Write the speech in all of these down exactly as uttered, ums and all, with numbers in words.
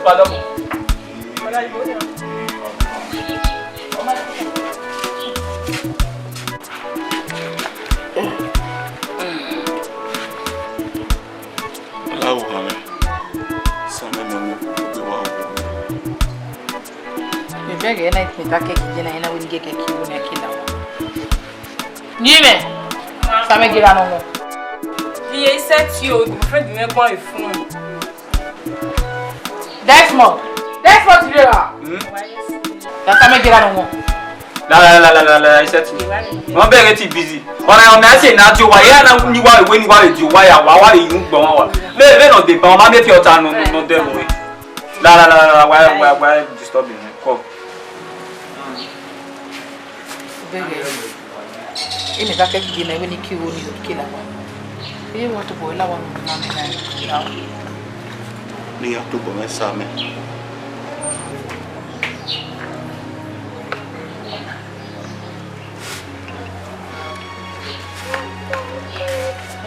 Pardon. Ọla vbe ohan mwẹ, Samẹ ne ọ mu egbe wa vbe ohan mwẹ. Mẹ bẹghe na, mẹ ta kẹ kije na, ena wẹ ne I kẹ kẹ ke igho na ke la owa. Ni mwẹ, Samẹ, ghe ra nọ. Iye isẹ ti o, my friend mwẹ guan e fun. Desmond, Desmond, ti rre ra? Hmm? Ya Samẹ, ghe ra nọ. La, la, la, la, la, la, I said to you. Wọ́n bẹ̀rẹ̀ ti busy. Ọ̀rẹ́ ọ̀nà ẹ̀sìn náà ti wà, yẹ́ náà ní wàá ìwé ní wàá ìdí wáyà wá wàá ìyún gbọ̀n wọn wà. Bẹ́ẹ̀ bẹ́ẹ̀ náà dé bá wọn, má bẹ́ẹ̀ fi ọ̀tá nù nù dẹ́ wọ̀. La, la, la, la, la, why, why, why disturbing me? Come. Bẹ́ẹ̀ ni, ene ka kẹ kije na, iwẹ ne I ke ru ni, ke la wa. Eye wa tobọ la wa nọ ma mẹ na ya. Ne I ya tobọ mwẹ Samẹ.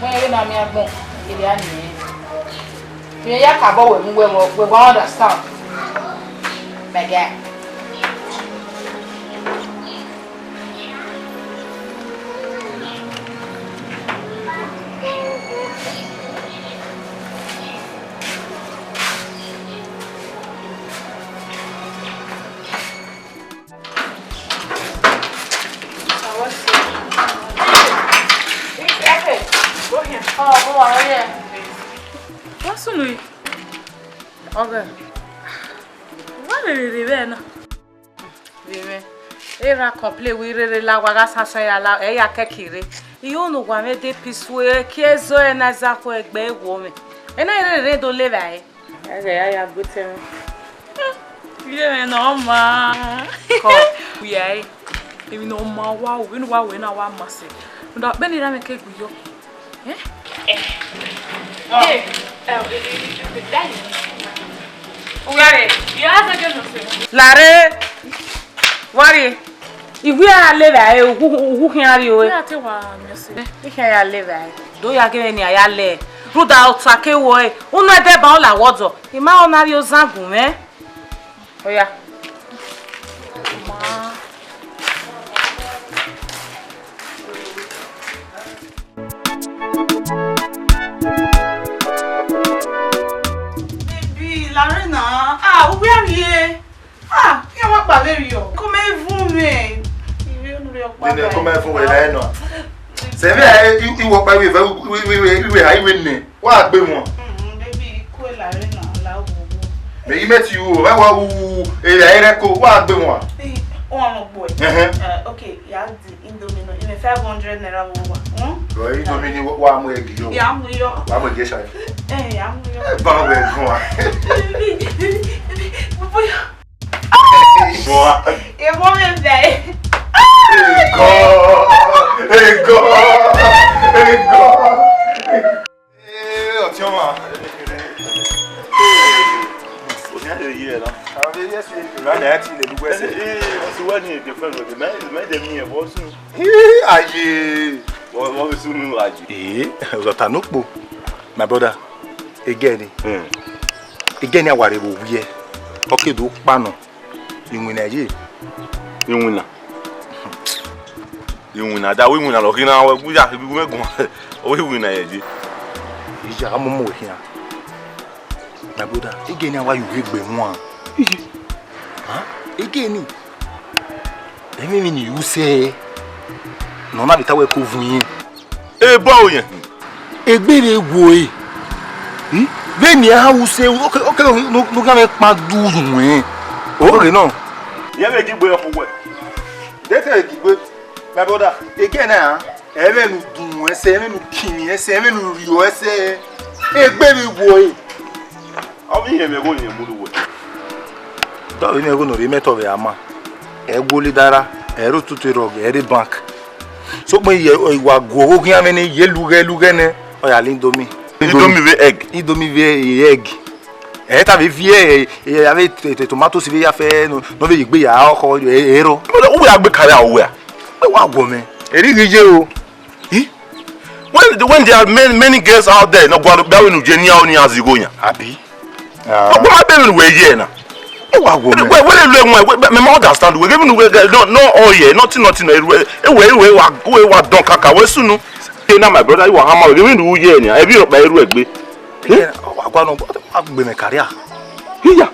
Wẹ ena miẹn agbọn, ghẹ a niẹn. Rẹn ya ka bọ wẹ mu wẹ vbọ, wẹ vbọ understand. My guy. Wa sunu yi. Ọghẹ. Wa rere rre vbe na. Vbe mwẹ. Erha complain wẹ I rere la, wa gha sansan ya la, ẹ ya kẹki rre. I ho ne uwa mwẹ de peaceful, ẹ kie zọ ẹ na za khu ẹgbẹ wo mwẹ. Ẹ na rere rre do le vbe ẹ. Ẹghẹ ya ya gbe tẹ mwẹ. Iye mwẹ ne ọ ma. Kọ. Wia ẹ. Emwi ne ọ ma wa, vbene uwa wẹ na wa ma sẹ. Rhunmwuda vbene erha mwẹ ke gbe yọ. Eh? Eh. Eh, eh, eh, eh, eh, eh. Uwia rre. Larre. Wa rrie. I wia ya le vbe ẹ, uwu, uwu khian rrie ore. Wia te wa miẹn ọse. I khian ya le vbe ẹ. Do ya ghe mwẹ ne a ya le. Rhunmwuda ọta ke wọẹ. Unu ẹdẹ ba ọ la wọ dọ. I ma ọ na rrie ozan gun mwẹ. Oya. Ma. Baby, Larre na. Ah, uwẹ rrie. Ah, iran wa kpa vberriọ. Come evun mwẹ. Ivie unu rhie ọkpa. Nene, come evun wẹ la nọ. Sẹ vbe iwọ kpa iwe, iwe, iwe, iwe ha iwe nẹ. Wa gbe wọn. Mm, baby, ikue Larre na, la wo wo. Mẹ yi mẹ ti ru, ẹ wa wu, ẹ ya rẹ ko, wa gbe wọn. Eh, wọn mọ gbo ẹ. Ẹhẹn. Eh, okay, ya di Indomie nọ, imẹ five hundred naira vbe owa. Hmm? Bro, Indomie ni wa mu ẹgi yọ. Ya mu yọ. Wa mu ẹgi ẹsa. Eh, ya mu yọ. Ẹ ba wẹ gan. Boy. Boy. Ẹ mọ mi bẹ. Ego. Ego. Ego. Ee, ọtiọnmwa. Onia de yi ẹre na. Avbe yes we run that in the West. Ee, ọsẹ wẹ ni girlfriend wẹ, mẹ, mẹ de mi ẹvbo sun. Ee, aye. Wọ, wọ bi sunu aye. Ee, ọta no kpo. My brother, again. Hmm. Again, I worry about where. Okay, do kpa nọ. Iwinna ye. Iwinna. Iwinna, da wẹ iwinna lọ khin na, wẹ ya, iwinna guan. Ọ wẹ iwinna ye ye. Iya, a mu mu khian. My brother, ege ni a wa yu egbe wan. Iye. Ha? Ege ni. Emwi ni yu se. Nọ na bi ta wẹ ko vun yin. Ebo aro yẹn. Egbe vbe wo e. Hmm? Vbene a ha use, oke, oke, no, no, no, gha vbe kpa du yu wẹn. Oke nọ. Yẹn vbe gigbe ọkhuẹ. Dete gigbe, my brother, again na, ẹmwẹ ne u dun ẹsẹ, ẹmwẹ ne u kinni ẹsẹ, ẹmwẹ ne u rrio ẹsẹ, egbe vbe wo e. Ọ vbe irẹn mwẹ igho ne irẹn mu ru wẹ. Dọvbe ne igho ne ọ rhie mẹ tọ vbe a ma. Ẹ wo le dara, ẹ rre otutu rọghe, ẹ rre bank. Sokpan iye wa gu ogho khian mwẹ ne ye lughẹ lughẹ nẹ, ọ ya la Indomie. Indomie vbe egg. Indomie vbe egg. Ẹ ta vbe viẹ, ẹ, ẹ, avbe t-, t-, tomatoes vbe ya fẹ, nọ, nọ vbe ye egbe ya, ọkhọ, ẹ, ẹ rọ. Uwe a gbe kare a uwe a? Ẹ wa guọ mẹ. Erighi ye o. Eh? When, when there are many, many girls out there, no, guan, be we nu je ni a oni azigho yan. Abi. Ah. Ọgbọ ma bẹrẹ wẹ ye na. Ẹ wa wo mẹ. Wẹ, wẹ lẹ lu ẹwọn, wẹ, mẹ ma understand wẹ. Even wẹ, no, no, oh yeah, nothing, nothing, no, wẹ, wẹ, wẹ, wa, wẹ wa dọn kaka, wẹ sunu. Ena, my brother, you are hammer, even who ye na, every of my ru egbe. Ẹ, wa gua nọ, wa gbe mẹ career. Iya.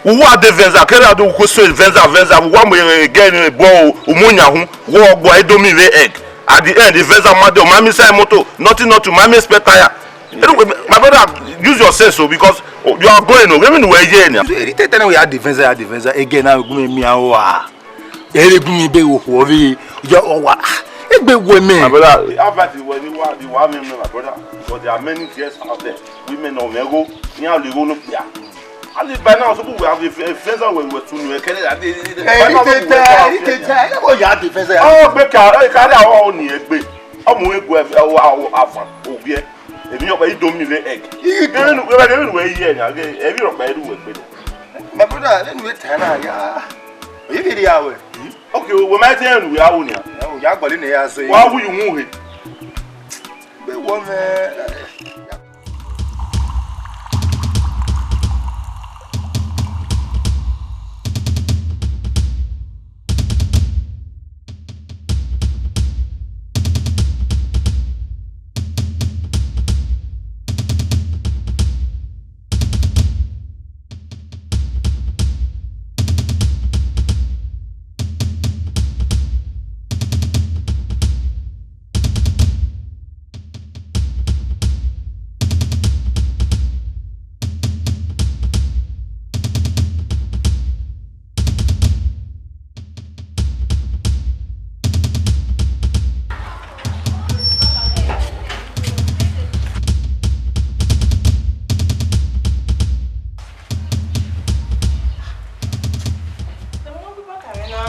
Uwa de Venza, kẹrẹ adu kwe so Venza, Venza, uwa mu, eh, gẹ ni bọ o, umu nya hu, wọ gua edomi vbe egg. At the end, the Venza ma de, ma mi sa moto, nothing, nothing, ma mi spare tire. Anyway, my brother, use your sense o, because, oh, you are going o, even where ye na. Eri tete na we ya de Venza, ya de Venza, again, na gu mi mi a wa. Ere gu mi be wo wo vi, yo, o wa. Egbe wo me. My brother, how about the way you are, the one, my brother? Because there are many girls out there, women of ego, ni a le go no pia. And by now, some people have a friends that were, were to know, can they, they, they, Eh, they, ite they, ta, they, ite ta, ẹ kò yà á di fẹsẹ̀. Oh, gbe ka, ẹ ka rí àwọn òní ẹgbẹ́. Ọmọ egwu ẹ, ẹ, wa, wa, afa, òbí ẹ. Èmi ọ̀pẹ yìí domi lé egg. Ite. Gẹ́gẹ́ bí, gẹ́gẹ́ bí wẹ́ẹ́ yí ẹ̀ ní àgẹ́, ẹ̀mí ọ̀pẹ ẹ̀rú wẹ̀ gbé. My brother, let me tell you, yeah. You be the hour. Okay, we might tell you, we are on here. Ẹ o, ya gbọlẹ ne ya zọ. Wa wu iwun he. Gbe wọ mẹ. Dem wan bi bata mwẹ na.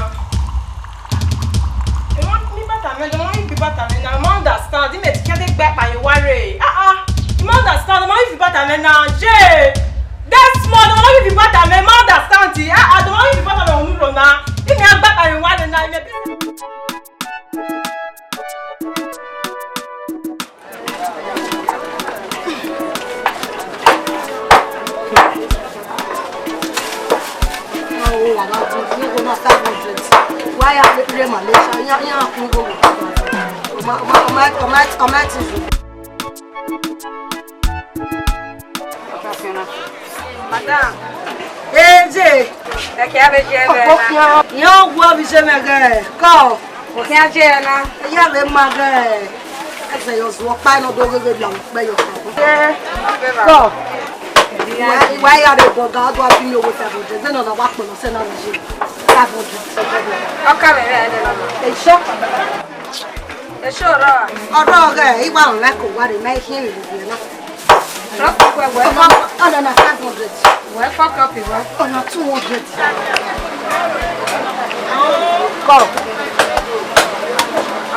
Dem wan bi bata mwẹ, dem wan bi bata mwẹ na. I ma understand. Imẹ ti kẹn te gbe ẹkpa ye owa rre. Ah, ah. I ma understand. Dem wan bi bata mwẹ na. Ye. That small, dem wan bi bata mwẹ. I ma understand. Ah, ah. Dem wan bi bata mwẹ unu ro na. Imẹ a gbe ẹkpa ye owa rre na. Imẹ bi Wa ya re Malaysia, ya, ya kun go. Oma, oma, oma, oma, oma ti. Madam. Eje. Ẹ kẹ a vbe je ẹmwẹ na. Iran wu ovbi je mwẹ ghẹ. Kọ. Okhian je ẹre na. Iran vbe ma ghẹ. Ẹzẹ yọ zuọ ọkpa nọ do gheghe bia ukpẹ yọ. Kọ. Wa, wa ya re bọga, ọ do a bi mi owẹ five hundred. Zẹ nọ na wa kpọlọ sẹ na vbe je. Five hundred. Ọka vbe vbe ẹdẹ na. Ẹ sure? Ẹ sure ọrọ a? Ọrọ ghẹ, I wa rẹn like owa rre, ma I khian vbe vbe na. Trust me, well, well. Ọna na five hundred. Well, fuck up, well. Ọna two hundred. Come.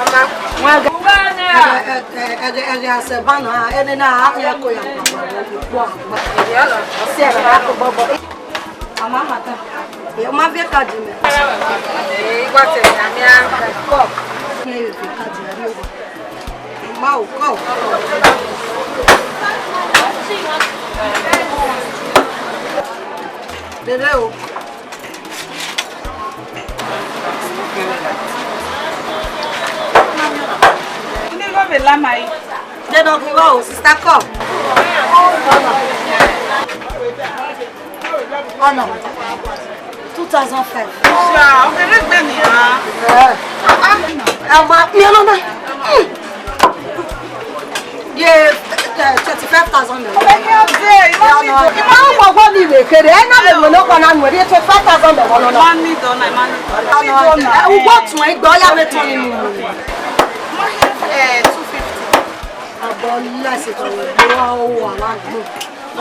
Ọna. Ẹghẹ, ẹghẹ, ẹghẹ, ẹghẹ, asẹ ba na, ẹnẹ na, a khian ko ya. Ọsẹ ẹghẹ, a ko bọbọ. Ama mata. Ẹ, ọ ma viẹ card mẹ. Ẹ, I wa te na mi a. Come. Ẹ, viẹ card mẹ, a viẹ. Ma o, kọ. Dede o. Ndị gọọmenti lama yi. Dede o, kọ, sister, kọ. Ọna. Two thousand five. Ṣá, ọkẹrẹ gbẹ ni a. Ẹ. Ẹ ma, mi ọna na. Ye, eh, twenty-five thousand naira. Ọmọ ẹgbẹ́ ọdẹ, ìmọ̀ mi dọ̀. Ìmọ̀ mi dọ̀. Ọmọ ọgbọ́n mi lè kéré, ẹ náà lè wò ló kọ́ náà nù, ẹ twenty-five thousand naira lọ́nà. Ìmọ̀ mi dọ̀ náà, ìmọ̀ mi dọ̀. Ìmọ̀ mi dọ̀ náà. Ẹ, ugbó tún ẹ gbọ́, ya mi tún nínú. Ìmọ̀ mi, eh, two fifty. Àbọ̀ lẹ́sẹ̀ tó wọ̀, wọ́n wà lágbó.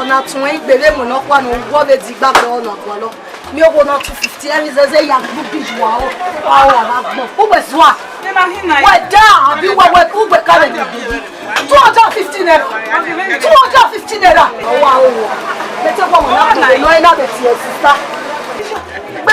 Ọna tun igbe vbe mu nọkpa ne uwọ vbe di igbagbe ọna gualọ. Mi owo na two fifty, ẹmwẹ zẹzẹ ya gbe bi ju wa o. Wa o, wa gbọn. Uwẹ zua. Wẹ da, abi wẹ, wẹ, uwẹ ka vbe bi bi. Two hundred and fifty naira. Two hundred and fifty naira. Wa o. Bete wa mo na ko no e na be ti e sister. Gbe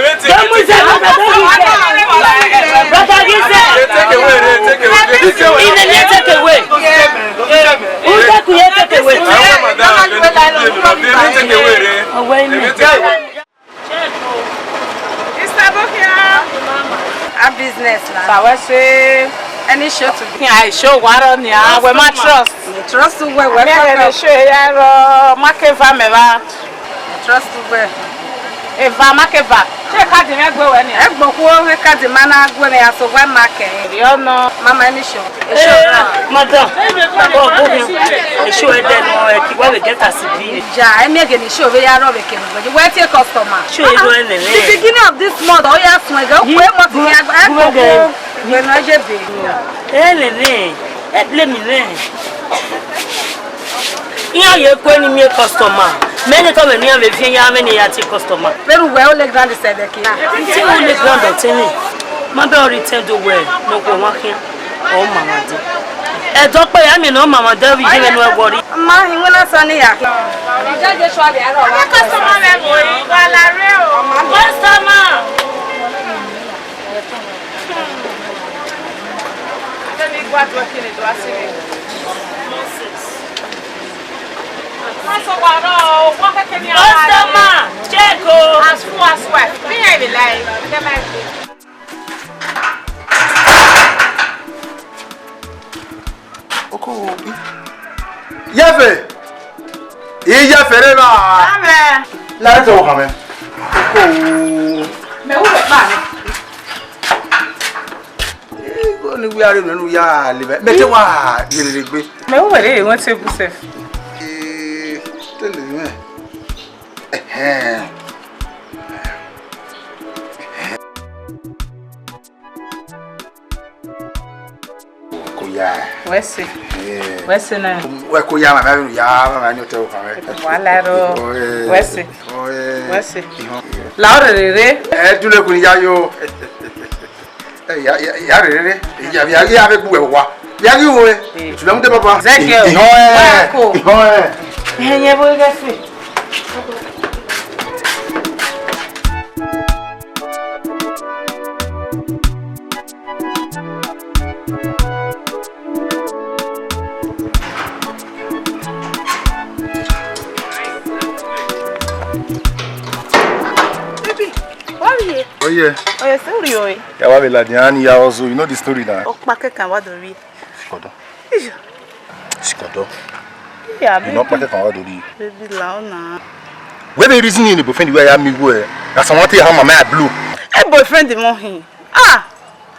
Sister Bokia. A business na. Sa wẹ se. Any show to be. Ai, show wa rọ nia, wẹ ma trust. Trust wẹ, wẹ. Mẹ rẹ ne show ya rọ, ma ke va mẹ va. Trust wẹ. Eva ma ke va. Ṣé káàdì mẹ gbé wẹ nia? Ẹ gbọ́ kú ó, káàdì ma na gbé mẹ, aso wẹ ma kẹ. Ri ọnọ. Mama, any show. Madam, oh, go here. Show ẹ dẹ nọ, ẹ kì wá vbe get as it be. Ja, ẹ miẹn ghe ne show vbe ya rọ vbe kẹ vbe wẹ tie customer. Show ẹ rọ ẹ nene. The beginning of this month, ọ ya sun ẹgẹ, okue month ni agba, ẹ koko. Wẹ nọ je be. Ẹ nene, ẹ blame me. Iran ye kue ni miẹn customer. Mẹ ne tọ mẹ ne iran vbe viẹ ya mẹ ne ya tie customer. Vbene uwẹ ole grand sẹ vbe kina. Nti ole grand ọtẹn ni. Ma bẹ ọre itẹn do wẹ ne okhuo ọmwa khian. Ọ ma mwa dẹ. Ẹdẹ ọkpa ya miẹn ne ọ ma mwa dẹ vbe iye vbe ne uwẹ wọrri. Ma hin wẹ na sọ ne ya. Ija Joshua bẹ arọ wa. Customer mẹ mo yi wa la re o. Customer. Ade ni gua do kini do asiri. Customer, check o. As full as well. Me, I dey lie. Dem I dey. Oko wo bi. Yefe. Iyefe re ba. Amen. La to ha me. Oko. Mẹ wu vbe kpa mẹ. Igho ni wẹ a rre mwẹ ne u ya lele vbe, mẹ te wa rherere egbe. Mẹ wu wẹ rre wẹn table sef. Eh, te lele mwẹ. Ẹhẹn. Ko ya. Wẹ se. Eh. Wẹ se na. Wẹ ko ya, mama, ya, mama, ni o te o kan. Wala ro. Wẹ se. Wẹ se. La o rherere. Ẹ dule kun ya yo. Ẹ, ya, ya, ya rherere. Ya, ya, ya vbe gbu ẹvbo wa. Ya ghi wo e. Tula mu de baba. Ezekiel. Ihọn ẹ. Wa ko. Ihọn ẹ. Ẹhẹn, yẹn vbe ghe fi. Baby, why are you here? Oh, yeah. Oh, yes, who are you? Ya wa vbe ladian ni ya ọzọ, you know the story now. Ọkpa kẹkan wa do rrie. Shikodo. Iya. Shikodo. Iya, you know, baby. Ọkpa kẹkan wa do rrie. Baby, la ọna. Wẹ vbe reason ni boyfriend wẹ ya mi wẹ. That's one thing how my man blue. Hey, boyfriend mo hin. Ah.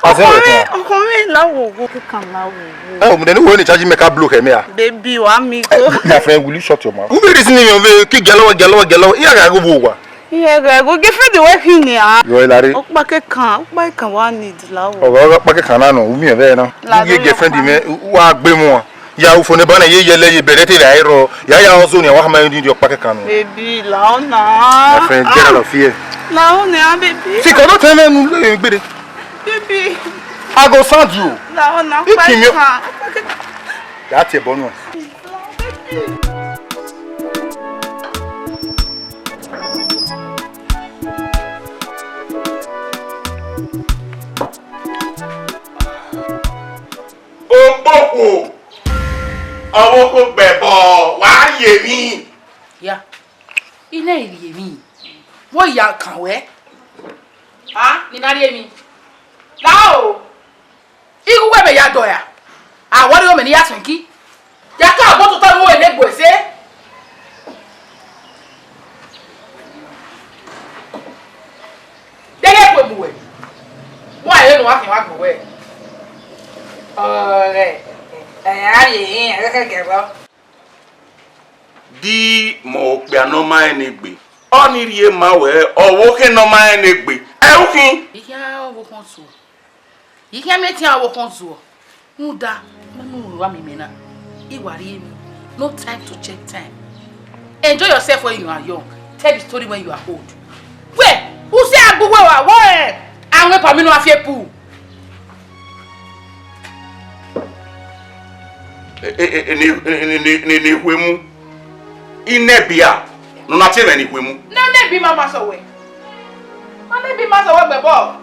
Ọkọ mi, ọkọ mi la wo wo, kẹkan la wo wo. Eh, omudẹ ni wo ni charge me ka blue kẹ me a. Baby, wa mi go. My friend, will you shut your mouth? Who be reason ni yo ve ki gẹlọ, gẹlọ, gẹlọ. Iya ga go wo wa. Iye ghẹ gho girlfriend wẹ khin nia. Yọ, e lare. Ọkpa kẹkan, ọkpa kẹkan wa need la o. Ọgọ, ọgọ, ọkpa kẹkan na nọ, u miẹn vbe na. La u ye girlfriend mẹ, u wa gbe mu. Ya u fo ne ba na ye yẹlẹ ye bẹrẹ te ra ẹrọ. Ya ya ọzọ ni wa ma ni ọkpa kẹkan nọ. Baby, la ọna. My friend, get out of here. La ọna, baby. Fi kọ no tẹ mẹ nu le gbede. Baby. I go sound you. La ọna, ọkpa kẹkan. Ya tie bọ nu. Okpokpo, ọvbokhan gbẹbọ, wa rhie emwi. Ya, I na rhie emwi. Vbọ ya kan wẹ? A, ne I na rhie emwi? La o. Igho uwẹ vbe ya dọ ra? A wọrri omẹ ne I ya suẹn ki. Ya ka ọgbọn tota vbe uwẹ ne egbe ẹse. Deghẹ egbe mu uwẹ. Mu a rre ne uwa khian wa gbe uwẹ. Ọghẹ, ẹ, a rhie emwi, ẹ, ẹ, ẹ, ẹ, Di mẹ okpia ne ọ ma rẹn ne egbe. Ọnii rhie ma wẹ, ọvbokhan ne ọ ma rẹn ne egbe. Ẹ u khin. I khian ọvbokhan tuẹ. I khian miẹn tian ọvbokhan tuẹ. Rhunmwuda, mẹ mu ru vbe amẹ na. I wa rhie emwi. No time to check time. Enjoy yourself when you are young. Tell the story when you are old. Wẹ, u sẹ agbọn uwẹ wa, wẹ, àwọn ẹ̀pà mi nọ afi epu. E, e, e, ne, ne, ne, ne, ne Ikhuemu. Inẹbia, ne ọ na tie mwẹ ne Ikhuemu. Ne, ne bi ma ma sẹ wẹ. Ma ne bi ma sẹ wẹ gbẹbọ.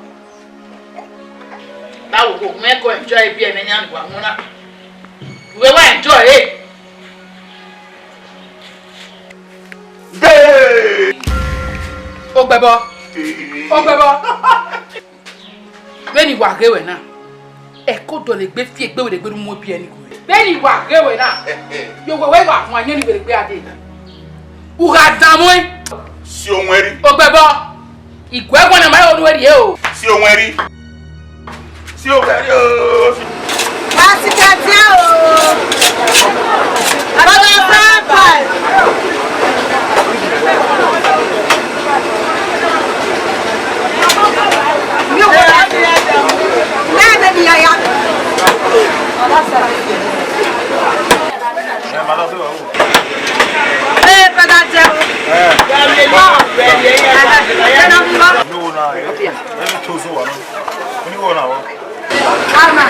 Na wo ko, mẹ ko enjoy bi ẹmẹ yan wa mu na. Wẹ wa enjoy e. Dee! Ogbẹbọ. Ogbẹbọ. Vbene I wa ghe wẹ na, ẹko dọlegbe fi egbe wẹ egbe ne u mu ebi ẹre ni gue. Vbene I wa ghe wẹ na, ye owẹ wẹ I wa huan yẹn ni wẹ egbe a dee. U gha danmwẹ. Si owẹn rri. Ogbẹbọ. I gu ẹguae ne a ma re unu ẹre o. Si owẹn rri. Si owẹn rri o. Asikẹtiẹ o. Baba fẹ pa. Mi ò wá. Bẹ́ẹ̀ ni ìyá ya. Ee, brother Jẹun. Ẹ. Ẹ na mú wá. Ní wo na, ẹ? Ẹ ní tó so wà náà. Ní wo na wọ? Ama,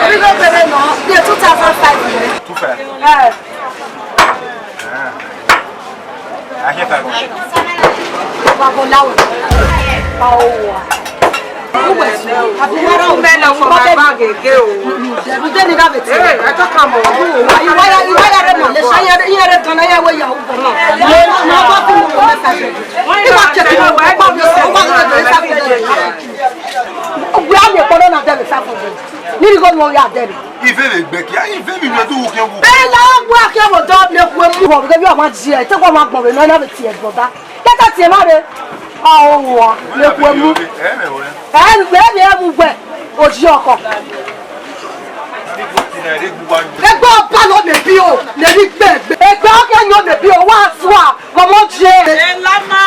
bí ló bẹ̀rẹ̀ náà, bí two thousand five ni. Two five? Ẹ. Ẹ. A ṣe five hundred. Bàbá Ọláwọ̀. Bá o wà. Uwe, àbí wọ́n rà Mẹ lọ fọ ma bag again o. Ẹ̀rù dé ní bàbá tí. Ee, ẹ tọ́ ka mọ̀. Ìwáyà, ìwáyà rẹ̀ mọ̀, lè ṣe ayé, iye rẹ̀ gan-an, ayé wẹ̀ yà ó gan-an. Mo, mo bá fún mi, mo fẹ́ fẹ́. Ìwà kẹ̀kẹ́, mo bá mi sọ, wọ́n bá mi sọ, ìwà kẹ̀kẹ́. Wẹ a lè kpọdọ na dẹrẹ five hundred. Ni righo nu ya dẹrẹ. Ife vbe gbẹ kia, ife mi mẹ do wo khian wo. Ẹ la wa khian wo dọ ne kue mu. Wo gbe bi ọmọ ji ẹ, te wa ma gbọn vbe nọ na vbe tie ẹgbọn ba. Kẹkẹ tie ma re. A o wa ne kue mu. Ẹ mẹ wẹ. Ẹ vbe ẹ vbe mu gbẹ. O ji ọkọ. Egbe ọba lọ ne bi o, ne bi gbẹ. Egbe ọkẹ yọ ne bi o, wa sua. Ọmọ je. Ẹ la ma.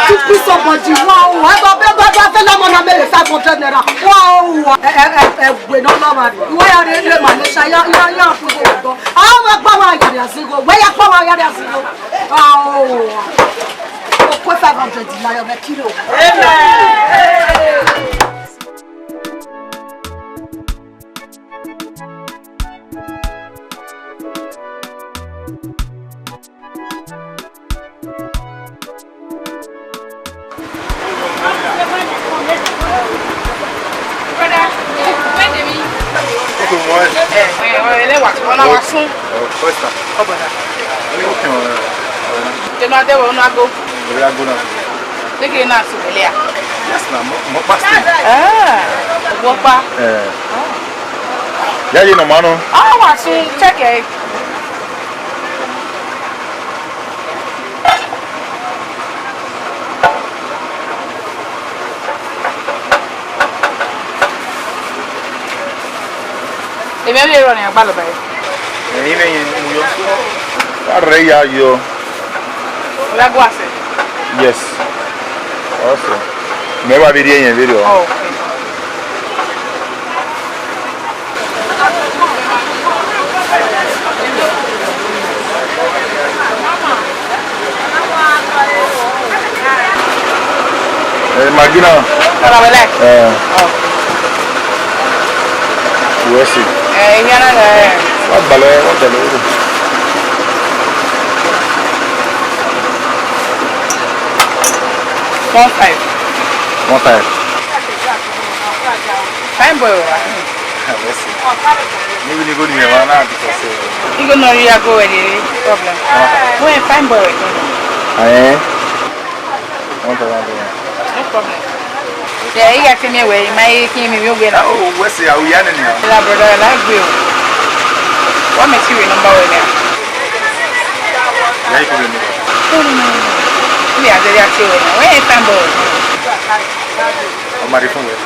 Stupid somebody. Wow. Ẹ bá bẹ bá bá fẹ́ lámọ̀ náà mẹ́lẹ̀ five hundred naira. Wow. Ẹ ẹ ẹ ẹ wẹ̀ náà lọ́wọ́ rẹ̀. Ìwọ ya rẹ̀ lè mà lè ṣe ya ya ya fún owó ọ̀dọ́. Àwọn ọmọ ẹgbẹ́ wa yàrá àzígo. Wẹ́ ya pọ̀ wa yàrá àzígo. Wow. O kó five hundred láyọ̀ mẹ́ kílò. Amen. Okay, mo wá. Ẹ, ẹ, ẹ, ẹ, wa, ọna wa sun. Oh, first time. Ọ brother. Okay, ọna. Ẹ na dẹ wẹ ọna go. Ẹ ya go now. Take it now, so, yeah. Yes, na, mo, mo pass it. Ah, wo pa. Eh. Ya ye no mano. Ah, wa sun, check it. Emwi ẹvbo erọ ne a gbalọ ba ẹre. Ẹyin vbe yẹn mu yọ. A rre ya yọ. Ra gua sẹ. Yes. Ọsẹ. Mẹ wa vbe rhie yẹn vberriọ. Oh, okay. Eh, Maggi na. Ọna wẹ like? Eh. Oh. Wẹ si. Eh, iyan na, eh. Wa gbalẹ, wa gbalẹ. One five. One five. Fine boy, wa. Wẹ si. Maybe ni go ni wa na because, eh, ni go no ya go wẹ ni problem. Ah. Wẹ fine boy. Eh. One thousand. No problem. Yeah, he got me where my king me you get. Oh, what's the, how you are now? La brother, la gbe o. What material number we now? Yeah, you put in. Me, I tell you, I tell you. Where fine boy? Ọmọ rẹ fún wẹ.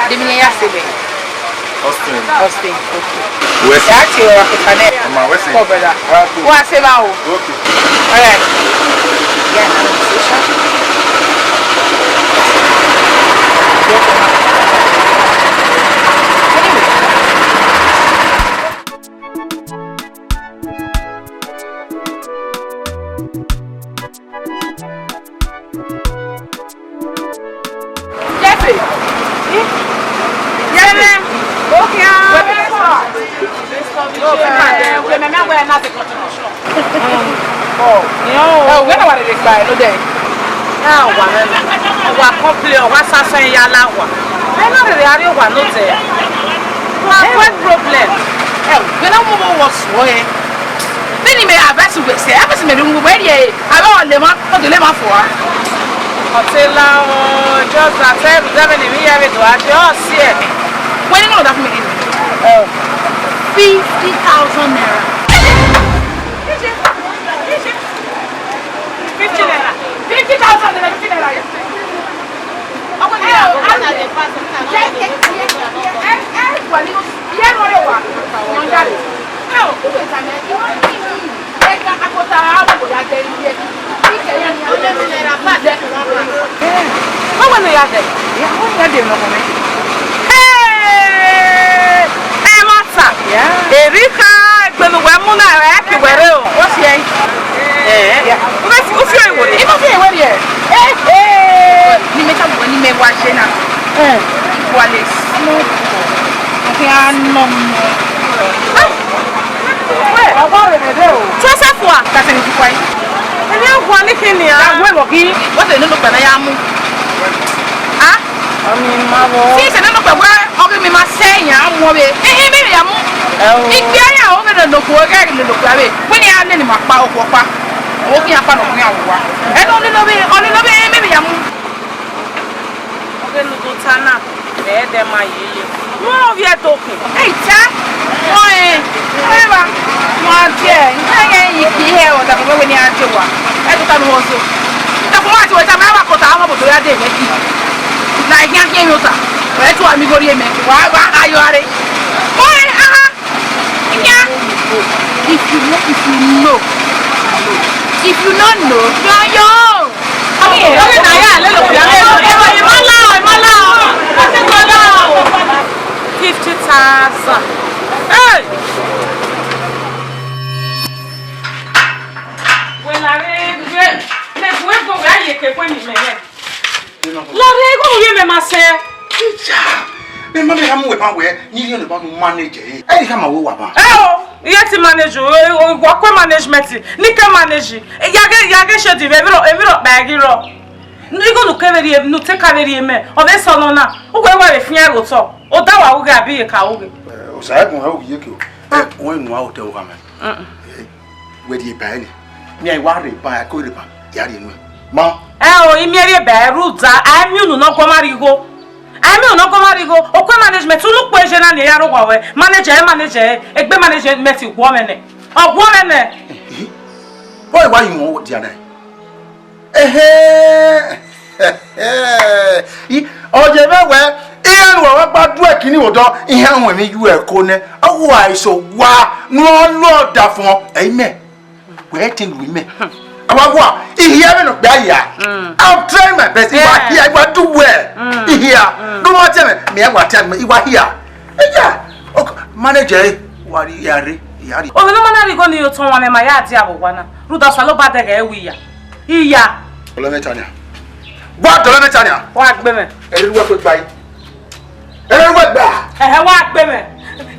Di mi ya se be. Austin. Austin, okay. West. Ya ti o Africa net. Ọmọ West. Come, brother. Wa ku. Wa se ba o. Okay. All right. Yeah, na so sha. Anyway. Jesse. Jesse. Okay. Oh, you know. Oh, where are they? A wa mwẹ, ọ wa complain, ọ wa sasẹ ya la wa. Ẹ na rere a rrie owa nọ zẹ. Wa avoid problem. Ẹ, vbe na mu vbe wọ suọ ẹ? Vbene imẹ advice wẹ sẹ, advice mẹ ne uwẹ rhie, avbe ọ le ma, ọ dele ma fua. Ọ te la, ọ, just that, ẹ, vbe ne emwi ya vbe do a je, ọ si ẹ. Wẹ ni nọ da fun mi ni. Fifty thousand naira. Fifty naira. Fifty thousand naira, fifty naira. Ọkọ ni, ẹ, ẹ, ẹ, ẹ, ẹ, wà nínú, ìyá ẹ̀rọ rẹ̀ wà, yọ̀ǹda rẹ̀. Ẹ, ó lè tà mí, ìwọ ní ìlú, ẹ ká akọta, àwọn kò yá jẹ iye. Fifty naira, bá jẹ. Báwo ni ìyá jẹ? Ìyá, ó yá dè mí ọkọ mi. Hey! Ẹ ma ta. Yeah. Erika, egbenu wẹ mu na, ẹ ki wẹ rre o. What's your age? Eh. Yeah. U feel, u feel iwo ni? Ibo fi ewe rhie? Eh, eh. Ni mẹ ta wẹ ni mẹ wa je na. Eh. Wa le small. Okay, I know. Ah. Wẹ, ọgọ rẹ rẹ o. Joseph wa. That's an easy. Ẹni a wa ni kini a. Ya wẹ wọ ki. Wọ́n ti nínú pẹ̀lú ya mú. Ah? Ọni ma bọ. Since ẹdẹ nọ pẹ wẹ ọghe mi ma sẹ yan mu ọvbe. Ehe, me ya mu. Ẹ o. Ikpia ya o me no ku ọghe no ku ave. Wẹ ni a nene ma kpa okhuo kpa. O ki ya kpa no ku ya wa. Ẹ no ni no be, ọni no be me ya mu. Ọghe ne u do ta na, mẹ ẹdẹ ma ye ye. Wọ́n ò viẹ dokun. Ẹ ta. Wọ́n ẹ. Ẹ ba. Wọ́n á jẹ. Ẹ yẹ yìí kì í hẹ ọ̀dà kò wẹ́wẹ́ ni a jẹ wa. Ẹ tó ta ni wọ́n so. Ẹ kò wá ti wẹ̀ ta, mẹ wá kọta àwọn bòtò ya dé mẹ kì. Na ẹ̀gbọ́n kí ẹ̀yin ọ̀tà. Ẹ tún àmì gorí ẹ̀mẹ̀. Wà á, wà á yọ ara rẹ̀. Wọ́n ẹ, aha. Yeah. If you know, if you know, if you don't know, you are young. Fifty thousand. Hey! Wẹ la rre, wẹ, mẹ gu ẹko wẹ a ye ke kue ni mẹ rẹ. La rre, igho mu ye mẹ ma sẹ. Teacher, mẹ ma mẹ gha mu wẹ ban wẹ, ni rhie ne ban nu manage ẹre. Ẹ i gha ma wẹ wa ban. Ẹ o, iye ti manage o, e, o, wa kue management, ni ke manage. Ya ghe, ya ghe shade vbe, emwi rọ, emwi rọ kpa ghi rọ. Igho nu ke vbe rhie, nu te ka vbe rhie mẹ, ọ vbe sẹ nọ na. Uwẹ wa vbe fian ẹre otọ, ọ da wa ughe abi ye ka ughe. Ẹ, Osaẹgun, ẹ, u ye ke o. Ẹ, wọn nu a otọ gha mẹ. Mm-mm. Ẹ, wẹ rhie ba ẹre. Mia, I wa rhie ba, I ko rhie ba, ya rhie nuẹn. Ma. Ẹ o, I miẹn rhie ba ẹre rhunmwuda, a i miẹn unu ne ọ guọmwa rhie igho. A i miẹn unu ne ọ guọmwa rhie igho. Okue management, unu kpo eje na ni ya rre owa ruẹ. Manager, manager, egbe management guọ mwẹ nẹ. Ọ guọ mwẹ nẹ. Ih, why, why you want dia na? Ehe. I, ọ ye mwẹ wẹ, iran ne uwa wa gba duẹ kini vbe odọ, iran ruẹn emwi ye uẹ ko nẹ. Ọ wa eso wa, ne ọ lọ da fọn, ẹ i mẹ. Wẹ te lu imẹ. Awa wa, I hia vbene okpia ya. Mm. I'm trying my best. I wa Yeah. hia, I wa do well. Mm. I hia. Mm. No matter me, me I wa tell me, I wa hia. Eya. Ok, manager, eh, wa ri ya re, ya ri. Ovbi ne ọ ma na rhie igho ni ye otọ wan mwẹ ma ya dia vbe owa na. Rhunmwuda Osanobua dẹghe ẹre wẹ iya. Iya. Dọlọ mwẹ ta nia. Wa dọlọ mwẹ ta nia. Wa gbe mwẹ. Ẹ rhie uwẹ kue gba yi. Ẹ rhie uwẹ gba. Ẹhẹ, wa gbe mwẹ.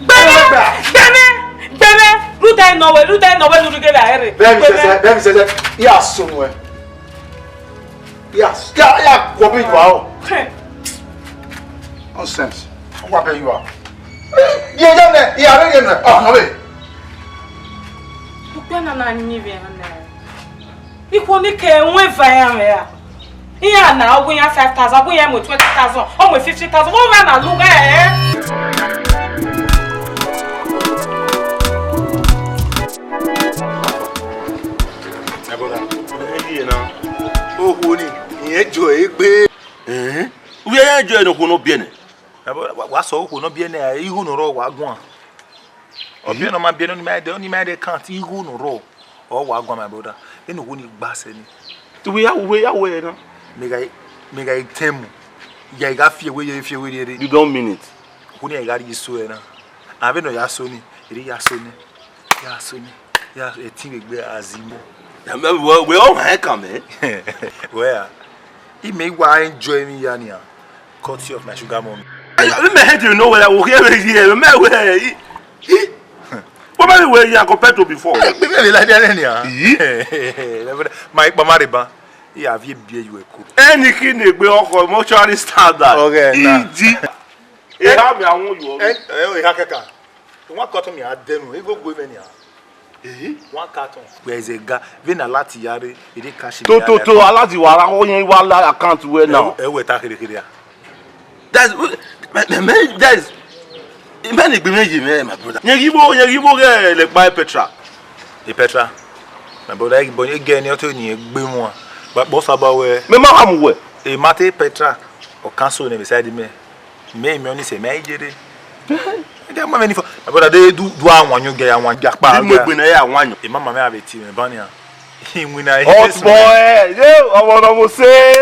Gbe mwẹ, gbe mwẹ, gbe mwẹ. Rhunmwuda nọ wẹ, rhunmwuda nọ wẹ, lu rhie ghe vbe a rre. Bẹẹ mi sẹsẹ, bẹẹ mi sẹsẹ. Ya sunu ẹ. Ya, ya, ya guọ be you are. Hẹ. Nonsense. Ọ wa be you are. Ye ye nẹ, ya re ye nẹ. Ọ nọ be. Ukpẹ na na yin vbe ẹn nẹ. Ikhuo ni ke ẹwẹn eva iran mwẹ ra? Iran na, ọ gu iran five thousand, ọ gu iran mu twenty thousand, ọ mu fifty thousand, vbọ mwẹ na lughe ẹre? My brother, okhuo ni, irẹn jọ egbe. Ẹhẹn. Uwẹ irẹn jọ ne okhuo ne ọ biẹ nẹ. My brother, wa, wa sẹ okhuo ne ọ biẹ nẹ, igho ne ọ rrọọ wa guan. Ọ biẹ ne ọ ma biẹ nẹ, ọni ma dẹ, ọni ma dẹ count igho ne ọ rrọọ. Ọ wa guan, my brother. Vbene okhuo ni gba sẹ ni. Uwẹ ya, uwẹ ya wẹ na. Mẹ gha, mẹ gha tẹ mu. Ya, I gha fi ewe ye, fi ewe rhiẹrhe. You don't mean it. Okhuo ni ya gha rhie eso ẹre na. Avbe nọ ya so ni, ere ya so ni. Ya so ni. Ya, ẹtin vbe egbe a zi mu. Ya, mẹ, wẹ, wẹ ọ ma kan mẹ. Wẹ a. I mẹ wa enjoy emwi ya nia. Courtesy of my sugar mommy. Ẹ, mẹ head you know where I will hear it here. Mẹ wẹ, i, i. What about where you are compared to before? Ẹ, mẹ, mẹ, like that nia. Yi? Ma ikpọ ma rre ban. I ya viẹ biẹ ye uwẹ ko. Ẹni khin ne egbe ọkhọ mortuary standard. Ọghẹ na. Iji. Eha mẹ awon yo. Ẹ, ẹ, eha kẹka. One carton mi a dẹnu, igho gbe mwẹ nia. Eh? One carton. Wẹ zẹ ga, vbene alati ya rre, ere ka shi. To, to, to, alati wa ra, ọ yẹn wa la account wẹ na. Ẹ, ẹ wẹ ta kherekhere a. That's, man, man, that's, man, egbe mwẹ ye mwẹ, my brother. Yẹn ghi vbo, yẹn ghi vbo ghẹ lẹ kpa petra. E petra. My brother, egbe ne ọ te ni egbe mua. But boss aba wẹ. Mẹ ma ha mu wẹ. E ma te petra. Ọ cancel nẹ beside mẹ. Mẹ, mẹ ọni sẹ, mẹ i jere. Ẹdẹ ma mẹ ni fọ. My brother, de du, du awan yo gẹ, awan gẹ akpa. Di mu egbe na ya awan yo. E ma ma mẹ ave ti mẹ ba nia. Iwinna. Hot boy, yo, ọmọ nọ mo se.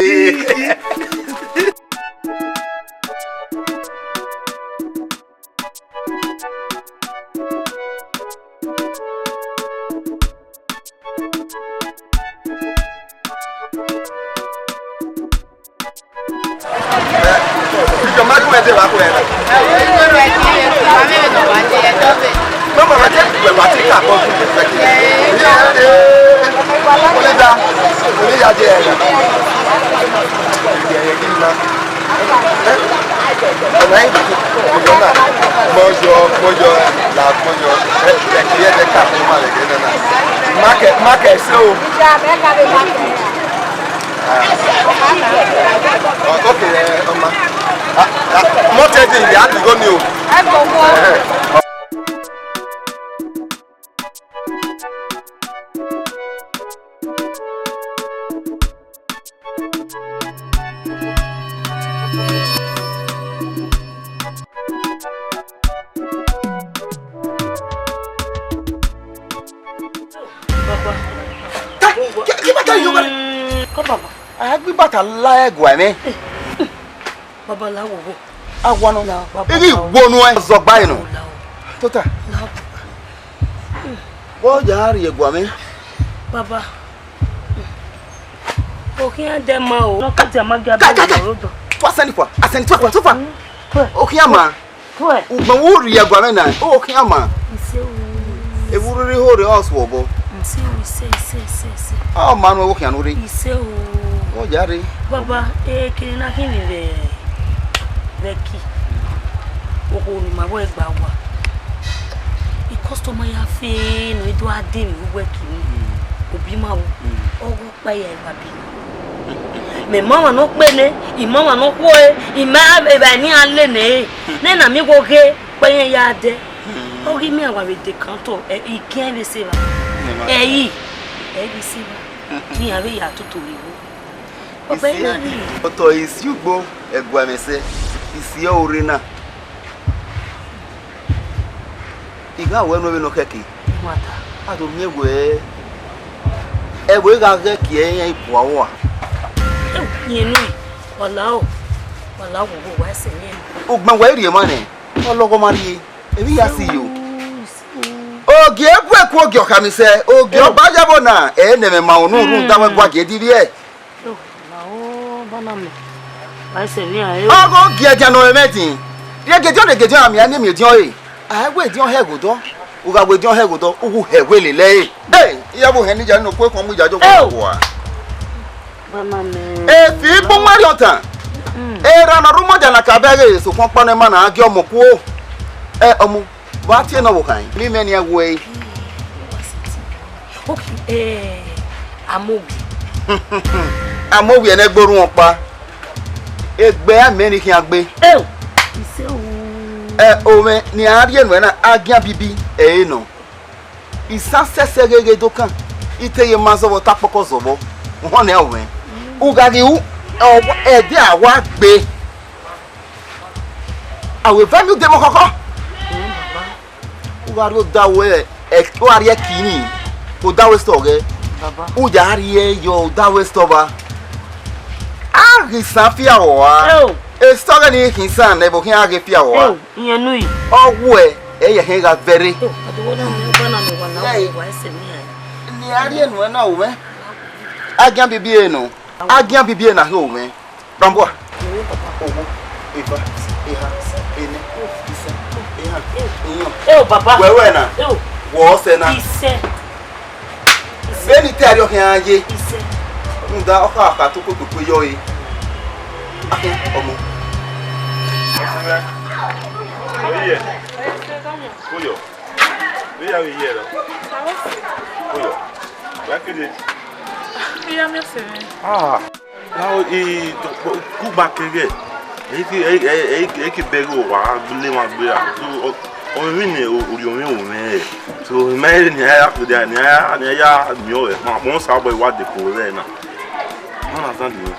Mama, ma te gbẹ ba ti ka bọ. Ọni da, ọni ya je ẹre. Ọna yi, ọna, kpọyọ, kpọyọ, la kpọyọ. Ẹ, ẹ, ẹ, ẹ ka fún ma lẹ gẹ nana. Ma kẹ, ma kẹ se o. Ah. Okay, ẹ, ọma. Ah, ah, mọ tẹ di ìyá àdúgbò ni o. Ẹ gbọ́ wọ. Ẹhẹ. Baba. Ka, ka, ka, ka, yo, baba. Ko baba. A gbe ibata la ẹguae mwẹ. Baba, la wo wo. A wa nọ. La, baba, igi la wo. Wo nu ẹ zọgba ẹ nọ. La wo. Tota. La wo. Wọ ya rhie ẹguae mwẹ. Baba. Okhian dẹ ma o. Nọ ka dia ma gia. Ka, ka, ka. Baba, rodọ. Tua sẹni fua. Asẹni tua fua, tua fua. Mm, tua. Okhian ma. Tuẹ. Ugbẹn vbe u rhie ẹguae mwẹ na, u khian ma. Ise o. Evburhirhi ho rre ọ suọ obọ. Ise o, ise, ise, ise, ise. Ọ ma nu ẹvbo khian nu rre. Ise o. Ọ ya rre. Baba, ekene na khin vbe, vbe ẹki. Okhuo ne ima vbe gba wa. I customer ya fe ne ọ do a de emwi vbe ẹki ni. Mm. Obi ma wo. Mm. Ọghe ọkpa ya evba bi. Mẹ ma ọmwa ne ọ kpe nẹ, I ma ọmwa ne ọ khuọe, I ma evba ne iran le nẹ ẹre. Nena miẹn igho ghe, kpẹyẹn ya dẹ. Ọ ghi miẹn wa vbe dekan otọ, ẹ, I giẹn vbe sẹ evba. Ẹ i, ẹ i vbe sẹ evba. Ne iran vbe ya toto vbe igho. Ọbẹ na ni. Otọ isi ugbo, ẹguae mwẹ sẹ, isi ọre na. I gha wẹ nuẹn vbene ọ khẹke. Nwata. A do miẹn wẹẹ, ẹvbo gha ghẹ kie iran i bua ua. Ẹ, yẹn nu, wa la o, wa la wo, wa sẹ yẹn. Ugbẹn wẹ i rhie emwa nẹ, ọ lọghọ ma rhie, emwi ya si yo. Ogie bu ẹku ogie ọkhama sẹ, ogie ọba yabọ na, ẹ nẹ mwẹ ma unu rhunmwuda wẹ gua gie divbiẹ. Yo, la o, bana mẹ. Wa sẹ emwi a, yo. Ọghe ogie ẹdian ne ọ mwẹ ẹtin. Rhie Gediọn, rhie Gediọn, a miẹn ne miẹn ediọn ẹre. A i wẹ ediọn hẹ ẹghodọ. U gha wẹ ediọn hẹ ẹghodọ, u hu hẹ wẹ lele ẹre. Ẹ, iran vbe ohẹn ne iye ne okhuo ekhọnmwi ya jọ. Ẹ o. Wa. Bana mẹ. Efi bu nwa rhiọntan. Mm. Erha ne ọ rre umọdia na ka bẹghe, sokpan ọkpa nẹ ma na gie ọmọ kuo. Ẹ, ọmọ, wa tie ne ọvbokhan, ne imẹ nian wẹẹ. Okay, eh, Amogie. Amogie ne ẹgbe orhunmwu ọkpa. Egbe a mẹ ni khian gbe. Eo, ise o. Ẹ, omwẹ ne a rhie nuẹ na, agian bibi, ẹ i nọ. Isan sẹsẹ gheghe do kan, I te ye ma zọvbọ, ta kpọkọ zọvbọ. Uhọn nẹ omwẹ. U gha ghi ru, ọ, ẹdẹ a wa gbe. A wẹ vẹ miẹn ude mwẹ khọkhọ. U gha rrie odaro ẹ, ẹ, u gha rrie ẹki ni, odaro esitọ ghẹ. Baba. U ya rrie yọ odaro esitọ ba. A ghi san fia vbe ọa. Eo. Esitọ ghẹ ni khin san nẹ, ẹvbo khian a ghe fia vbe ọa. Eo, iyẹn nu yi. Ọ wuẹ, ẹ yẹ hẹn gha vẹrre. Eo, a do wẹ na mẹ, ọba na mẹ wa na. Ẹ. Wa ẹsẹ mi hẹn. Ne a rhie nuẹn na ru mwẹ. Agian bibi ẹ nọ. Agian bibi ẹ na khin ru mwẹ. Rambua. Owo, eva, eha, enẹ, isan, ehan, iyọn. Eo, baba. Wẹ wẹ na? Eo. Wọ ọsẹ na? Isẹ. Vbene I te arriọ khian ye. Isẹ. Rhunmwuda ọ kha kha to kpokpokpo yọ ẹre. Akhẹ, ọmọ. Oye. Uyo. Vbe ya vbe ye ẹre? Uyo. Wa kede. Iya mi ọse mwẹ. Ah. Now, eh, kugba kẹghẹ, ẹ i ke, ẹ i, ẹ i, ẹ i, ẹ i ke bẹghe owa gha gbele emwa gbe ra. So, ọ, ọ mwẹ emwi ne orhiọn mwẹ ru mwẹ rẹ. So, I ma rẹn ne a ya kpeda, ne a ya, ne a ya miẹn ọvbẹ, ma kpọnmwẹ Osanobua wa deko vbe ẹre na. You understand me?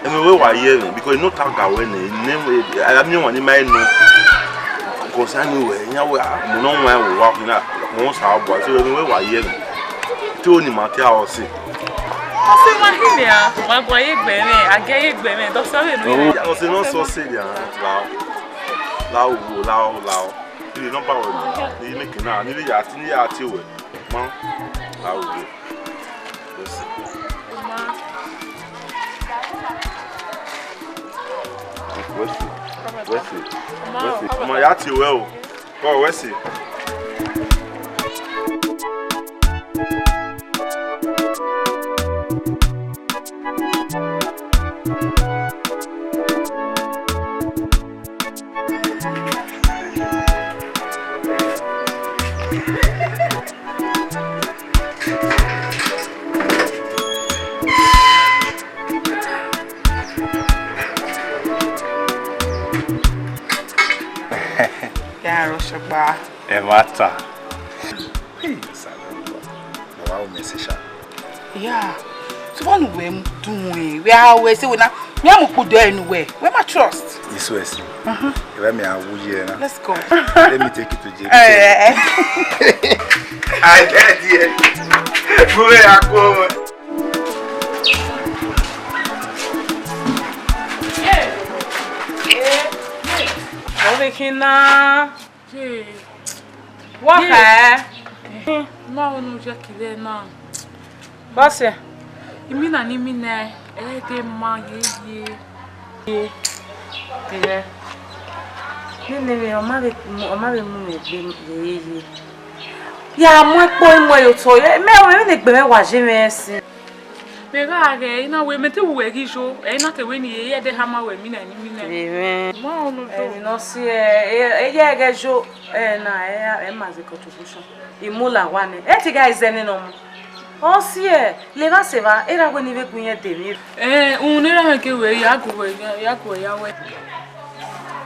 Ẹmwẹ wẹ wa ye ẹmwẹ, because I no tag wẹ nẹ, ne a ya miẹn ọmwa ne I ma rẹn nọ. Because I know wẹ, iran wẹ, ah, mu ne ọ wan ẹvbo wa khin na, kpọnmwẹ Osanobua, so ẹmwẹ wẹ wa ye ẹmwẹ. Te oni ma te a ọse. Ọse ma khin nian, ma guan ye egbe mwẹ, a gie ye egbe mwẹ, dọsẹ vbe nọ. Ọse ne ọ sẹ ọse nian, lao, lao, lao, lao. Iri nọmba wẹ nọ, ne I make na, ne I ya, ne I ya tie wẹ. Ma, lao, ọse. Wẹ se, wẹ se, wẹ se. Ma ya tie wẹ o. Kọ wẹ se. Ya rọ sọgba. Ẹ ma ta. Hey, Osanobua. Na wa ru mẹ ẹse sha. Ya, so wẹ ne uwẹ mu dun ẹn, wẹ a wẹ ẹse wẹ na, mẹ a mu kpodo ẹre ne uwẹ, wẹ ma trust. Isu ẹse. Mhm. Ẹ wẹ mẹ a wu ye na. Let's go. Let me take you to J P. Eh, eh, eh. I get it. Mo fẹ́ ya kú ọmọ. Ọ vbe khin na. Ye. Wa khẹ. Ma unu je kile na. Bọse. Imina ni imina, ẹ de ma ye ye. Ye. Ye. Nene mwẹ, ọ ma vbe, ọ ma vbe mu mwẹ egbe ye ye. Ya mu ẹkpo imuẹ ye otọ, mẹ, mẹ ne egbe mwẹ wa ye mwẹ ẹse. Mẹ gha ghẹ, I na wẹ mẹ te wu wẹ ghi yo, ẹ i na te wẹ ne I ye, I ya ẹdẹ hama wẹ mina ni mina. Amen. Ma unu do. Emwi ne ọ si ẹ, ẹ, ẹ ya ẹghẹ yo, ẹ na, ẹ, ẹ ma zẹ contribution. I mu la owa nẹ, ẹ te gha zẹ nene ọmọ. Ọ si ẹ, levba sẹ evba, erha wẹ ne I vbe gu irẹn de emwi. Ẹ, uhunmwu ne erha mwẹ ke wẹ, ya gu wẹ, ya gu wẹ ya wẹ.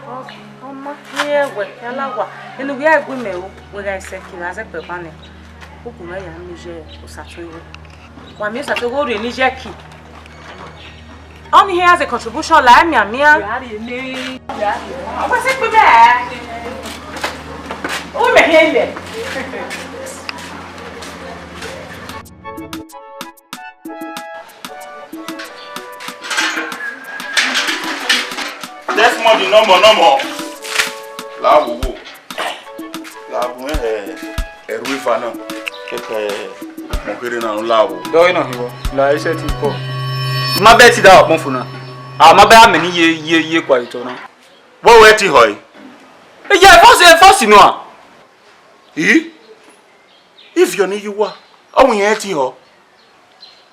Ọ, ọ ma, ne I rẹn wẹ, ya la owa. Ene uwẹ a gu mẹ ru, wẹ gha sẹ kin, a zẹ kpẹ ban nẹ. Uku mwẹ ya miẹn iye Osatogho. Wa miẹn Osatogho rhie ne iye ki. Ọni hia as a contribution la mian mian. Ọ wa sẹ kpe mẹ. U mẹ hiẹn lẹ. Next morning, no more, no more. La wo wo. La wo, eh, ẹrhu eva na. Kẹkẹ, mo kere na, la wo. Dọ ina hiwọ. La ise ti kọ. Ma bẹ ti da ọkpọn fo na. A ma bẹ amẹ ni ye, ye, ye kua itọ na. Wẹ wẹ ti họe? Iye, first, first nua. I? Iviọ ne I ye uwa, ọ wẹ irẹn ti họ.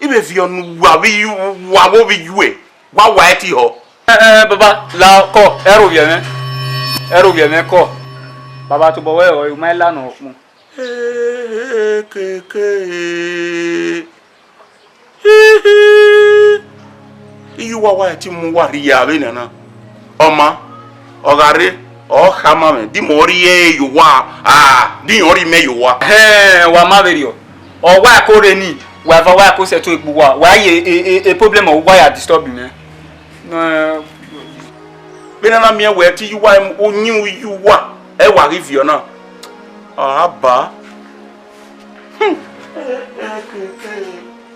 I vbe viọ ne uwa vbe yu, uwa vbe ovbi yu ẹre, wa wa ẹre ti họ. Ẹ, ẹ, baba, la kọ, ẹrhovbiẹ mwẹ, ẹrhovbiẹ mwẹ kọ. Baba, tobọ wẹ ọ, u ma la nọ ọkpọn. Ekeke. Hihi! Iye uwa wa ti mu uwa rhie vbe nana. Ọ ma, ọ gha rre, ọ khama mwẹ, di mẹ ọ rhie ẹre ye uwa, a, di irẹn ọ rhie mẹ ye uwa. Hẹn, wa ma vberriọ. Ọ wa ẹko rre ni, wa eva wa ẹko sẹtin egbe uwa, wa ye e, e, e problem ọ uwa ya disturb mwẹ. Nẹ, vbene a na miẹn wẹ te iye uwa, oyin iye uwa, ẹ wa ghi viọ na. A ba. Hmm.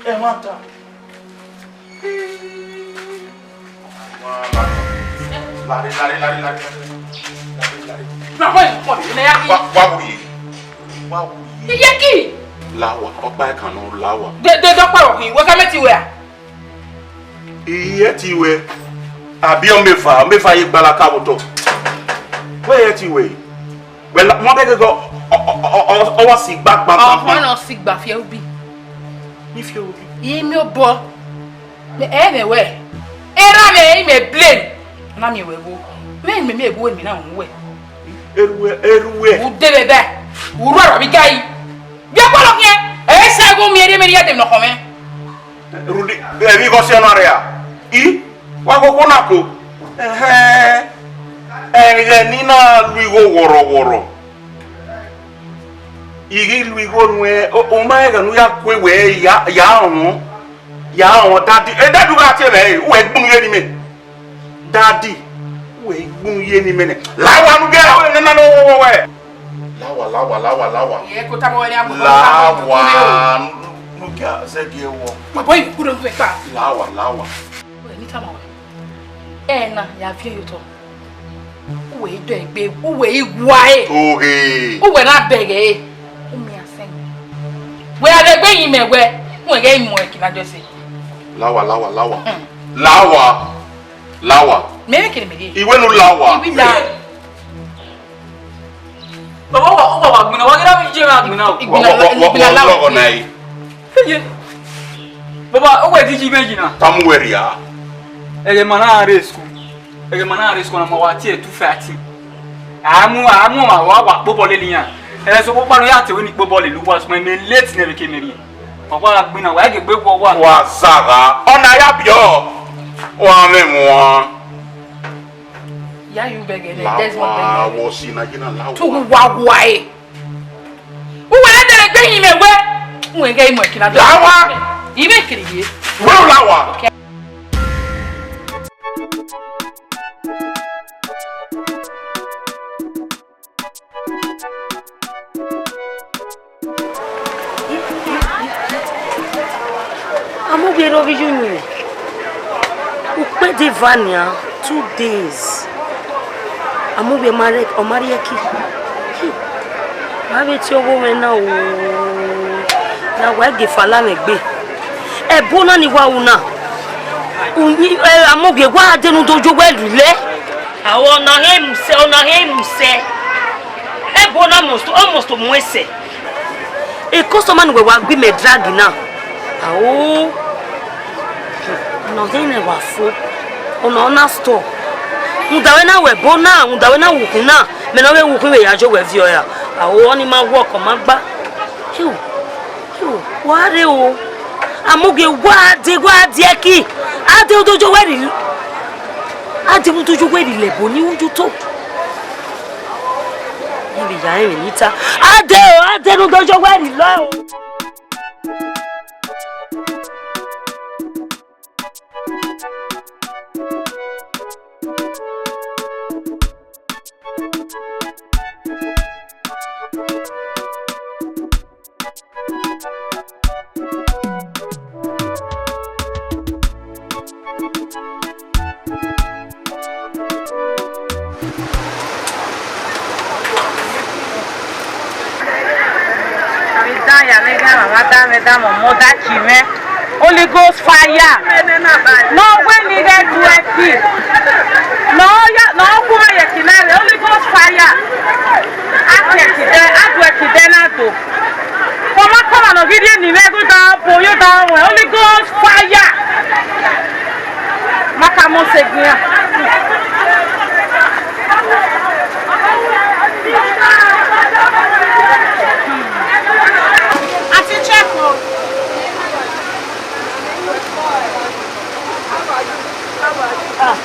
Ẹmwata. Lare, lare, lare, lare, lare. Lare, lare. Na wẹ kọ ni, ne ya ki. Wa, wa wuriye. Wa wuriye. Iye ki. La wa, ọkpa ẹkan nọ, la wa. De, de, dọkpa rọ hin, wẹ ka mẹ ti wẹ a? Iye ti wẹ. Abi ọ mẹ eva, ọ mẹ eva ye gbalaka vbe otọ. Wẹ iye ti wẹ. Wẹ la, wọn bẹ gẹgẹ, ọ, ọ, ọ, ọ, ọ wa si gba, gba, gba, gba. Ọhọn, ọ si gba fiẹ ubi. Ni fiẹ ubi. Imi obọ. Ẹ mwẹ wẹ, erha mwẹ i mwẹ blame. Na miẹn wẹ vbo? Vbene mẹ miẹn vbo, mẹ na ru wẹ. Erhuẹ, erhuẹ. U de vbe bẹ, u ru aro vbe ga yi. Vbe ọkpọlọ khian, ẹ i sẹ ẹghẹ u miẹn rhie mẹ ne I ya de emwi nọkhọn mwẹ. Rhunmwuda, emwi ghe ọsiẹ na rre a? I, wa koko na ko. Ẹhẹn. Ẹghẹ ne I na lu igho wọrọwọrọ. I ghi lu igho nuẹn, u ma rẹn ẹghẹ ne u ya kue wẹ ya, ya rọnmwọ, ya rọnmwọ, daddy, eh, daddy, u gha tie mwẹ re, u wẹ gbunu ye ne imẹ. Daddy, u wẹ gbunu ye ne imẹ nẹ. La owa nu gie, u wẹ nana ne ọ wọwọwẹ. La owa, la owa, la owa, la owa. Ẹ ko tama wẹ ne a gbọdọ. La owa, nu gie, zẹ gie wọ. Bọbọ, i kuro ntu ekpa. La owa, la owa. Wẹ ne I tama wẹ. Ẹ na, ya viọ ye otọ. Uwẹ i do egbe, uwẹ i wa ẹre. Oghe. Uwẹ na bẹghe ẹre. U miẹn asẹ nẹ. Wẹ a vbe egbe yin mẹ wẹ, u wẹ ghẹ mu ẹki na do ẹse. La owa, la owa, la owa. Hmm. La owa. La owa. Mẹ vbe kere mẹ ye. I wẹ ne u la owa. I bi la. Baba, wa, wa, wa gbinna, wa ghi na vbe iye mwẹ a gbinna o. Igbinna la, wa, wa, igbinna wa la lọghọ nẹ. Iye. Baba, uwẹ di iye mwẹ yi na. Tama uwẹ rria. Ẹghẹ ma na rre school. Ẹghẹ ma na rre school na, ma wa tie two thirty. A mu, a mu ma wa, wa kpobọ lele iran. Ẹ, so kpokpa nọ ya te wẹ ne I kpobọ lele uwa, sokpan mẹ late nẹ vbe ke mẹ rrie. Wa, wa gbinna, wa ghi gbe wọ wa. Wa zagha. Ọna ya biọ. Wa mwẹ emwa. Ya yu bẹgẹ nẹ, Desmond bẹgẹ nẹ. Lawa, wọ si na ye na lawa. Tu wa wa e. Uwẹ na dẹrẹ gbe yin mẹ wẹ. Uwẹ ghe imọ ẹki na dọ. Lawa. I vbe kiri ye. Wẹ lawa. Amugbie rre ọghe iyuyu. Ukpede eva nian, two days. Amugbie ma rre, ọ ma rrie ẹki. Ma vbe tie ọghe mwẹ na o. Ya wa ge fala mwẹ egbe. Ẹbo na ni wa ru na. Amugbie wa dee ne u do yo wẹ rhulẹ. Aro na he mu sẹ, ọ na he mu sẹ. Ẹbo na almost, almost mu ẹsẹ. E customer ne uwẹ wa gbe imẹ drag na. Ao. Ọna ọdẹ nẹ wa fo. Ọna ọna store. Rhunmwuda wẹ na wẹ ẹbo na, rhunmwuda wẹ na wu ukhun na, mẹ ne ọ vbe wu ukhun vbe ya yo wẹ viọ ra. Ao, ọni ma work, ọ ma gba. Hiu, hiu, wa rre o. Amugbie wa dee, wa dee ẹki. A dee u do yo wẹ rhulẹ. A dee u do yo wẹ rhulẹ ẹbo ni u do to. Ibi ya ẹmwẹ ni ta. A dee o, a dee ne u do yo wẹ rhulẹ o. Avbe dan ya mwẹ gha, mama dan mwẹ, dan mẹ ọmọ, dan ki mwẹ. Holy Ghost fire. Ne ọ wẹ ne I ghẹ du ẹki. Ne ọ ya, ne ọ gu mwẹ ye ẹki na rre, Holy Ghost fire. A du ẹki dẹ, a du ẹki dẹ na do. Kọmakọma ne ọ ghi rhie ne imẹ ghi da bo yo da ruẹn, Holy Ghost fire. Ma ka mọ sẹ egbe iran. Aunty, check o. Ah,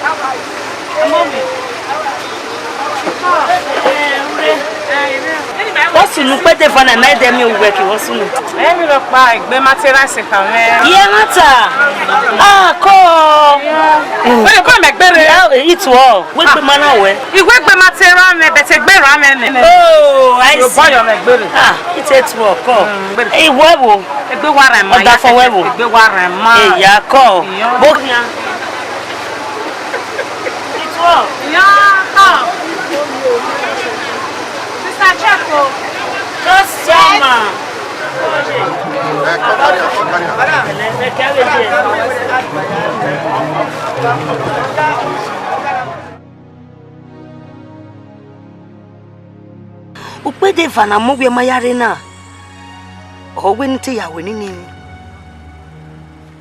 ọmọ mi. Wọ́n sùn nu pé Devon ẹ̀ mẹ́ẹ̀dẹ́ mi ò wẹ̀ kí wọ́n sùn nu. Ẹ mi lọ pa ẹgbẹ́ mattress kan mẹ́. Iye mata. Ah, kọ́. Wọ́n lè kọ́ mẹ́gbẹ́rẹ́. Ìtùọ́, wẹ́gbẹ́ máa náà wẹ̀. Ìwé gbé ma te ra mẹ, bẹ̀tẹ̀ gbé ra mẹ nẹ. Oh, I see. Yorùbá yọ mẹ gbére. Ah, it takes work, kọ. Mm, gbére. Ìwọ ẹ wo? Egbe wa rẹ ma. Ọ̀dà fọwọ́ ẹ wo? Egbe wa rẹ ma. Èyà kọ. Ìyàn. Bó. Ìtúwọ̀. Ìyàn kọ. Sister Cheko. Customer. Ukpede eva ne Amowiẹ ma ya rre na, ọ wẹ ne I te ya wẹ nene emwi.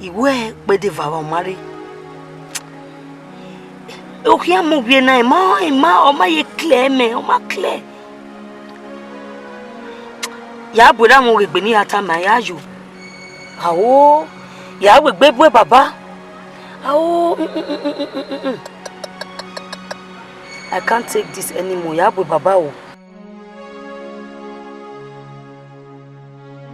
I wẹ kpẹdẹ eva vbe ọ ma rre. Okhian mu vbiẹ na, ima, ima, ọ ma ye clear mẹ, ọ ma clear. Ya bu erha mwẹ oghe egbe ne I ya tama, ya yo. Ao, ya wegbe bu baba. Ao, mm, mm, mm, mm, mm, mm. I can't take this anymore. Ya bu baba o.